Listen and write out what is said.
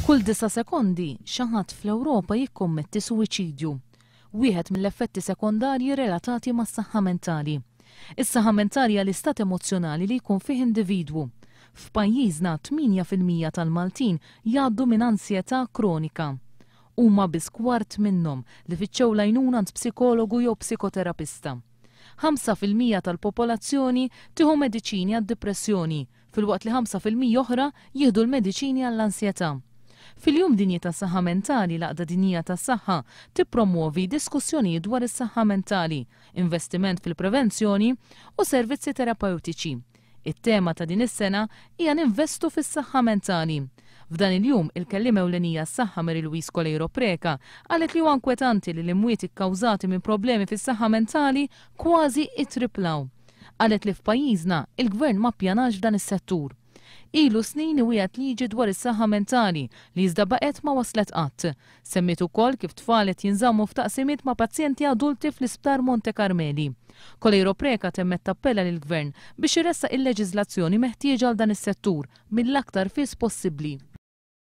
Kull disa' sekondi, xi ħadd fl-Ewropa jikkommetti suwiċidju. Wieħed mill-effetti sekondarji relatati mas-saħħa mentali. Is-saħħa mentali hija l-istat emozzjonali li jkun fih individwu. F'pajjiżna 8% tal-Maltin jgħaddu minn ansjetà kronika. Huma biss kwart minnhom li fittxew l-għajnuna għand psikologu jew psikoterapista. 5% tal-popolazzjoni tieħu mediċini għad-dipressjoni, filwaqt li 5% oħra jieħdu l-mediċini għall-ansjetà. Fil-Jum Dinji tas-Saħħa Mentali, l-Għaqda Dinjija tas-Saħħa tippromwovi diskussjonijiet dwar is-saħħa mentali, investiment fil-prevenzjoni u servizzi terapewtiċi. It-tema ta' din is-sena hija Ninvestu fis-saħħa mentali. F'dan il-jum, il-kelliem ewlenija għas-saħħa Mary Louise Coleiro Preca qalet li huwa inkwetanti li l-imwiet ikkawżati minn problemi fis-saħħa mentali kważi ittriplaw. Qalet li f'pajjiżna, il-Gvern ma ppjanax f'dan is-settur. Ilu snin iwiegħed liġi dwar is-saħħa mentali li iżda baqgħet ma waslet qatt. Semmiet ukoll kif tfal qed jinżammu f'taqsimiet ma' pazjenti adulti fl-Isptar Monte Carmeli. Coleiro Preca temmet tappella lill-Gvern biex iressaq il-leġiżlazzjoni meħtieġa għal dan is-settur mill-aktar fis possibbli.